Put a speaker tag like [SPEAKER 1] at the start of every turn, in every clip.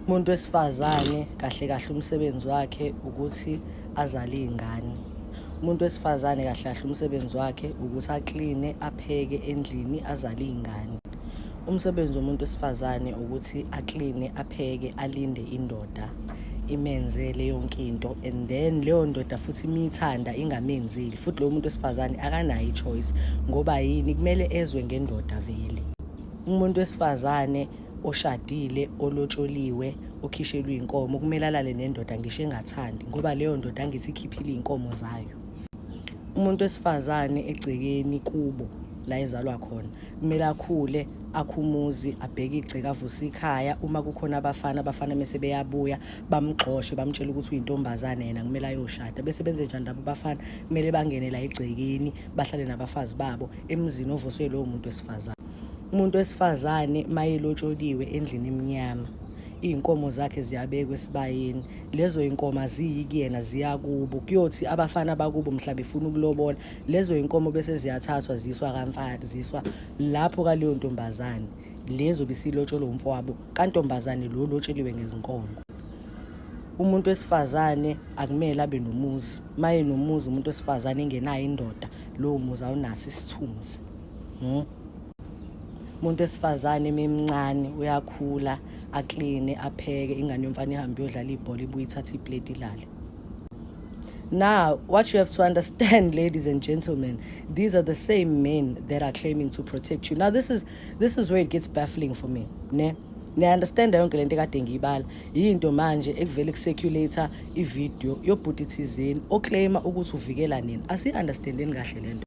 [SPEAKER 1] Umuntu wesifazane kahle kahle umsebenzi wakhe ukuthi azale iy'ngane. Umuntu wesifazane kahle kahle umsebenzi wakhe ukuthi akline, apheke endlini, azale iy'ngane. Umsebenzi womuntu wesifazane ukuthi akline, apheke, alinde indoda imenzele yonke into, and then leyo ndoda futhi imithanda ingamenzeli futhi. Lowo muntu wesifazane akanayo i-choice, ngoba yini? Kumele ezwe ngendoda vele. Umuntu wesifazane oshadile, olotsholiwe, okhishelwe iy'nkomo, kumele alale nendoda ngisho engathandi, ngoba leyo ndoda angithi ikhiphile iy'nkomo zayo. Umuntu wesifazane egcekeni kubo la ezalwa khona kumele akhule, akhe umuzi, abheke igceke, avuse ikhaya. Uma kukhona abafana, abafana mese beyabuya bamgxoshe, bamtshela ukuthi uyintombazane, yena kumele ayoshada. Bese benze njani labo bafana? Kumele bangene la egcekeni, bahlale nabafazi babo emzini ovuswe lowo muntu wesifazane. Umuntu wesifazane mayelotsholiwe endlini emnyama, iy'nkomo zakhe ziyabekwa esibayeni. Lezo y'nkomo aziyi kuyena, ziya kubo. Kuyothi abafana bakubo mhla befuna ukulobola, lezo y'nkomo bese ziyathathwa ziyiswa kamfana, ziyiswa lapho kaleyo ntombazane lezo besilotsholwa umfowabo kantombazane lo lotsheliwe ngezinkomo. Umuntu wesifazane akumele abe nomuzi. Maye nomuzi umuntu wesifazane engenayo indoda, lowo muzi awunaso isithunzi. Umuntu wesifazane memncane uyakhula, akline, apheke. Ingane yomfana ihambe iyodlala ibhola, ibuye ithathe iplate, ilale. Now, what you have to understand, ladies and gentlemen, these are the same men that are claiming to protect you. Now, this is where it gets baffling for me, ne? Niya-understanda yonke lento ekade ngiyibala? Yinto manje ekuvele ku-circulate ividiyo yobhuti thizeni oclaima ukuthi uvikela nina. Asi-understandeni kahle lento.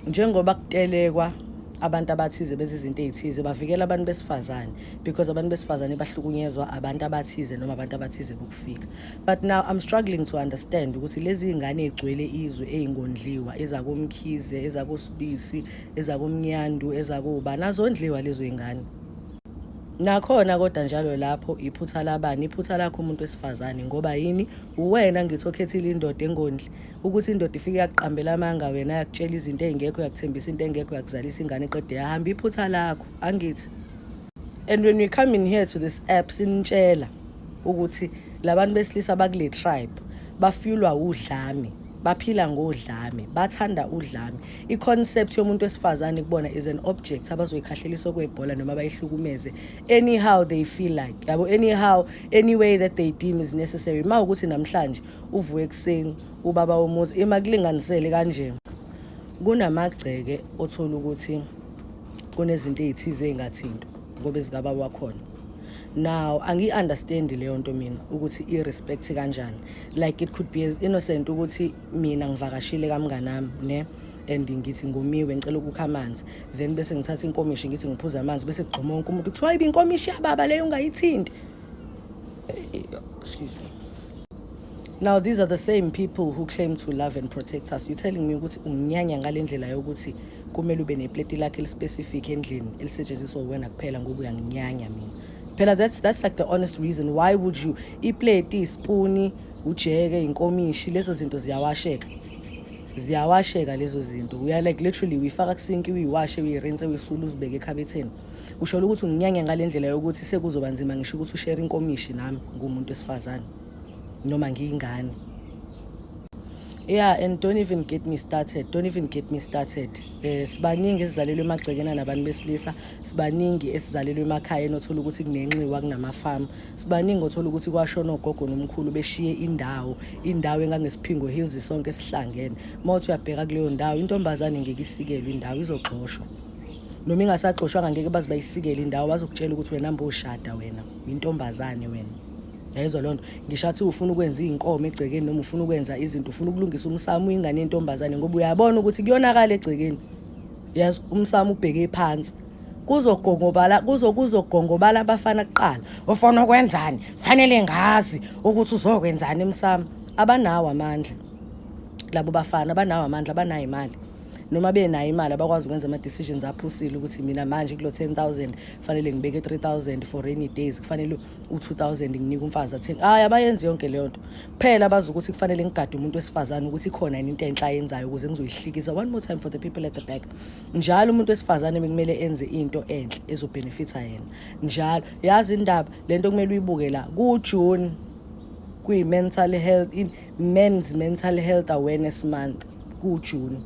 [SPEAKER 1] Njengoba kutelekwa abantu abathize benza izinto ey'thize, bavikela abantu besifazane because abantu besifazane bahlukunyezwa abantu abathize noma abantu abathize bokufika. But now I'm struggling to understand ukuthi lezi y'ngane ey'gcwele izwe, ey'ngondliwa, ezakoMkhize, ezakoSibisi, ezakoMnyandu, ezakobani, azondliwa lezo y'ngane nakhona? Kodwa njalo lapho iphutha labani? Iphutha lakho, umuntu wesifazane, ngoba yini? Uwena ngithi okhethile indoda engondli. Ukuthi indoda ifike yakuqambela amanga wena, yakutshela izinto ey'ngekho, yakuthembisa into engekho, yakuzalisa ingane, iqede yahamba, iphutha lakho, angithi? And when we come in here to this app, sinitshela ukuthi labantu besilisa bakule tribe bafuyulwa udlame, baphila ngodlame, bathanda udlame. I-concept yomuntu wesifazane kubona is an object abazoyikhahleliswa kwebhola noma bayihlukumeze anyhow they feel like, yabo, anyhow, any way that they deem is necessary. Ma ukuthi namhlanje uvuke ekuseni, ubaba womuzi ima kulinganisele kanje, kunamagceke othola ukuthi kunezinto ey'thize ey'ngathintwa ngoba ezikababa wakhona. Now, angiyi-understandi leyo nto mina ukuthi i-respect kanjani. Like, it could be as innocent ukuthi mina ngivakashile kamnganami, ne, and ngithi ngomiwe, ngicela ukukha amanzi, then bese ngithatha inkomishi, ngithi ngiphuza amanzi, bese kugxuma wonke umuntu, kuthiwa ibe inkomishi yababa leyo, ungayithinti. Excuse me. Now, these are the same people who claim to love and protect us. You're telling me ukuthi unginyanya ngale ndlela yokuthi kumele ube nepleti lakho elispecific endlini elisetshenziswa wena kuphela ngoba uyanginyanya mina? Phela that's like the honest reason. Why would you? Ipleti, isipuni, ujeke, inkomishi, lezo zinto ziyawasheka, ziyawasheka lezo zinto. We are like, literally, uyifaka kusinki, uyiwashe, uyirinse, uyisule, uzibeke ekhabetheni. Usho ukuthi unginyanya ngale ndlela yokuthi sekuzoba nzima ngisho ukuthi ushare inkomishi nami ngumuntu wesifazane noma ngiyingane? Yeah, and don't even get me started, don't even get me started. Sibaningi esizalelwe emagcekeni nabantu besilisa, sibaningi esizalelwe emakhaya enothola ukuthi kunenxiwa, kunamafamu. Sibaningi othola ukuthi kwashona ogogo nomkhulu beshiye indawo, indawo engangesiphingo Hills sonke sihlangene. Uma uthi uyabheka kuleyo ndawo, intombazane ngeke isikelwe indawo, izogxoshwa. Noma ingasaxoshwanga, ngeke baze bayisikele indawo. Bazokutshela ukuthi wena mboshada, wena uyintombazane wena. Yayizwa loo nto? Ngisho athi ufuna ukwenza iy'nkomo egcekeni noma ufuna ukwenza izinto, ufuna ukulungisa umsamo, uyingane yentombazane, ngoba uyabona ukuthi kuyonakala egcekeni. Yazi umsamo ubheke phansi, kuzogongobala, kuzogongobala abafana kuqala. Ufuna ukwenzani? Fanele ngazi ukuthi uzokwenzani emsamo. Abanawo amandla labo bafana, abanawo amandla, abanayo imali. Noma benayo imali, abakwazi ukwenza ama-decisions aphusile ukuthi mina manje kulo 10,000 fanele ngibeke 3000 for rainy days, kufanele u-2000 nginike umfazi athini. Hayi, abayenzi yonke leyo nto. Phela bazi ukuthi kufanele ngigade umuntu wesifazane ukuthi ikhona yini into enhle ayenzayo ukuze ngizoyihlikiza. One more time for the people at the back: njalo umuntu wesifazane bekumele enze into enhle ezobhenefitha yena njalo. Yazi indaba lento kumele uyibuke la kuJune, kuyi-mental health in Men's Mental Health Awareness Month kuJune.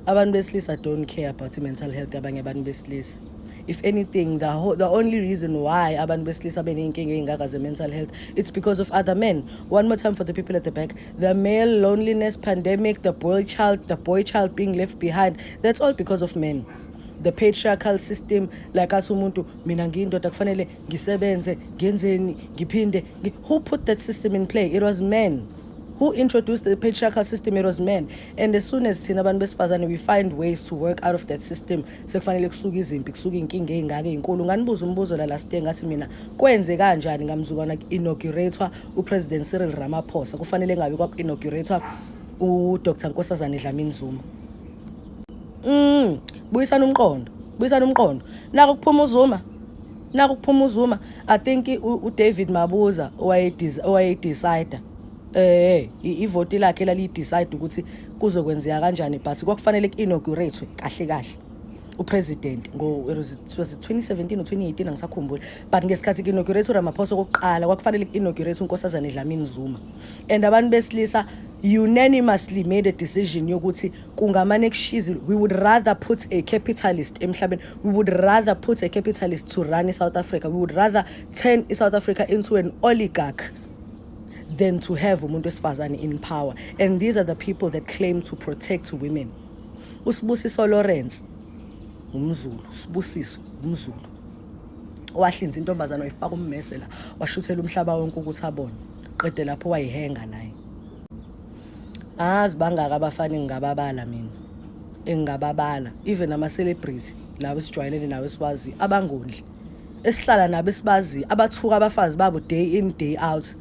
[SPEAKER 1] Abantu besilisa don't care about i-mental health yabanye abantu besilisa. If anything, the only reason why abantu besilisa beney'nkinga ey'ngaka ze-mental health, it's because of other men. One more time for the people at the back: the male loneliness pandemic, the boy child being left behind, that's all because of men, the patriarchal system. Like athi umuntu, "Mina ngiyindoda, kufanele ngisebenze, ngenzeni, ngiphinde." Who put that system in play? It was men. Who introduced the patriarchal system? It was men. And as soon as thina abantu besifazane we find ways to work out of that system, sekufanele kusuke izimpi, kusuke iy'nkinga ey'ngaka ey'nkulu. Nganibuza umbuzo la last day, ngathi mina, kwenze kanjani ngamzukwana ku-inaugurathwa uPresident Cyril Ramaphosa, kufanele ngabe kwaku-inaugurathwa uDr Nkosazane Dlamini Zuma? Buyisana umqondo, buyisana umqondo. Nako kuphuma uZuma, nako kuphuma uZuma. I think uDavid Mabuza owayedecide, ivoti lakhe lali decide ukuthi kuzokwenzeka kanjani, but kwakufanele ku-inaugurate kahle kahle upresident ngo it was 2017 or 2018, angisakhumbuli. But ngesikhathi ku-inaugurate uRamaphosa okokuqala, kwakufanele ku-inaugurate uNkosazane Dlamini Zuma, and abantu besilisa unanimously made a decision yokuthi kungamane kushize. We would rather put a capitalist emhlabeni, we would rather put a capitalist to run i-South Africa, we would rather turn i-South Africa into an oligarch than to have umuntu wesifazane in power. And these are the people that claim to protect women. USibusiso Lawrence umZulu, Sibusiso umZulu wahlinza intombazane, wayifaka ummese la, washuthela umhlaba wonke ukuthi abone. Qede lapho wayihenga naye. Azi bangaka abafana engingababala mina, engingababala, even ama-celebrity labo esijwayelene nawo, esiwaziyo, abangondli, esihlala nabo, esibaziyo, abathuka abafazi babo day in, day out.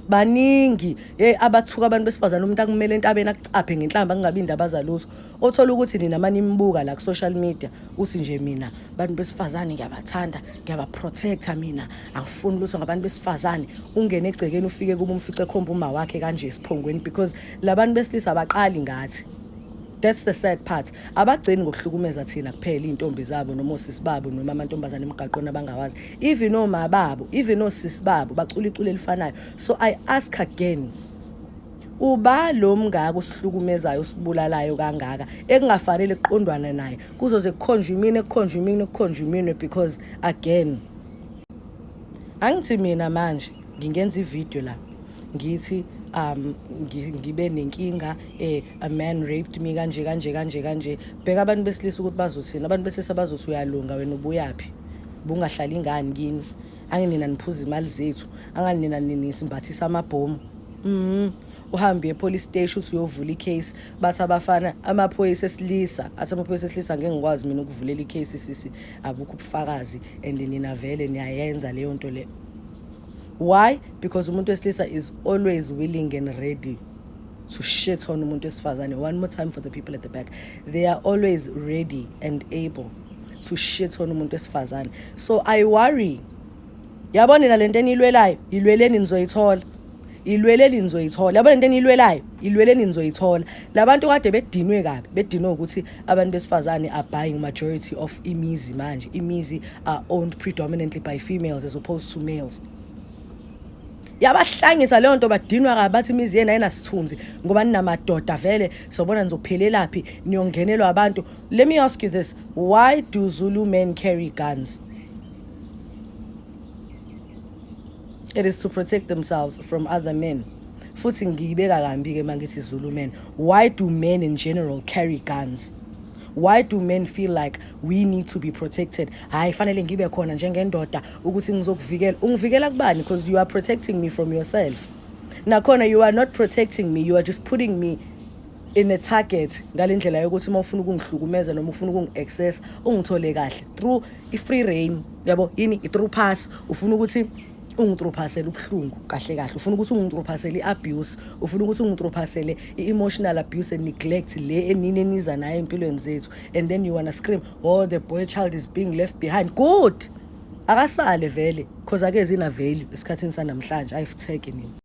[SPEAKER 1] Baningi, hey, abathuka abantu besifazane. Umuntu akumele entabeni, akucaphe ngenhlamba, kungabi indaba zalutho. Othola ukuthi nina manimbuka la ku-social media, uthi nje, "Mina abantu besifazane ngiyabathanda, ngiyabaprotecta, mina angifuni lutho ngabantu besifazane." Ungene egcekeni, ufike kuba umfice ekhomba uma wakhe kanje esiphongweni, because labantu besilisa abaqali ngathi. That's the sad part. Abagcini ngokuhlukumeza thina kuphela, iy'ntombi zabo noma osisi babo noma amantombazane emgaqweni abangawazi. Even oma babo, even osisi babo bacula iculo elifanayo. So I ask again, uba lo mngaka usihlukumezayo, usibulalayo kangaka, ekungafanele kuqondwane naye, kuzoze kukhonjwe iminwe, kukhonjwe iminwe, kukhonjwe iminwe? Because again, angithi mina manje ngingenza ivideo la, ngithi ngibe nenkinga, a man raped me kanje kanje kanje kanje. Bheka abantu besilisa ukuthi bazothini. Abantu besilisa bazothi, "Uyalunga wena, ubuyaphi? Bungahlali ingani kini? Anginina niphuza imali zethu, anganina nini simbathisa amabhomu." Uhambe epolice station, uthi uyovula icase, bathi abafana, amaphoyisa esilisa, athi amaphoyisa esilisa, "Ngeke ngikwazi mina ukuvulela icase sisi, abukho ubufakazi, and nina vele niyayenza leyo nto le." Why? Because umuntu wesilisa is always willing and ready to shit on umuntu wesifazane. One more time for the people at the back: they are always ready and able to shit on umuntu wesifazane. So I worry. Yabona nina, lento eniyilwelayo, ilweleni, nizoyithola. Ilweleni, nizoyithola. Yabona lento eniyilwelayo, ilweleni, nizoyithola. Labantu kade bedinwe kabi, bedinwe ukuthi abantu besifazane are buying majority of imizi manje. Imizi are owned predominantly by females as opposed to males. Yabahlangisa leyo nto, badinwa kabi. Bathi imizi yena ayinasithunzi ngoba ninamadoda vele, sobona nizophelelaphi, niyongenelwa abantu. Let me ask you this: why do Zulu men carry guns? It is to protect themselves from other men. Futhi ngiyibeka kambi-ke uma ngithi Zulu men. Why do men in general carry guns? Why do men feel like we need to be protected? Hayi, fanele ngibe khona njengendoda ukuthi ngizokuvikela. Ungivikela kubani? Because you are protecting me from yourself. Nakhona you are not protecting me, you are just putting me in a target ngale ndlela yokuthi uma ufuna ukungihlukumeza noma ufuna ukungi-access, ungithole kahle through i-free reign, yabo, yini, i-through pass. Ufuna ukuthi Ungitruphasele ubuhlungu kahle kahle. Ufuna ukuthi ungitruphasele i-abuse. Ufuna ukuthi ungitruphasele i-emotional abuse and neglect le enini eniza nayo empilweni zethu. And then you wanna scream, "Oh, the boy child is being left behind." Good. Akasale vele, cause akezi na value esikhathini sanamhlanje. Ayifutheke nini.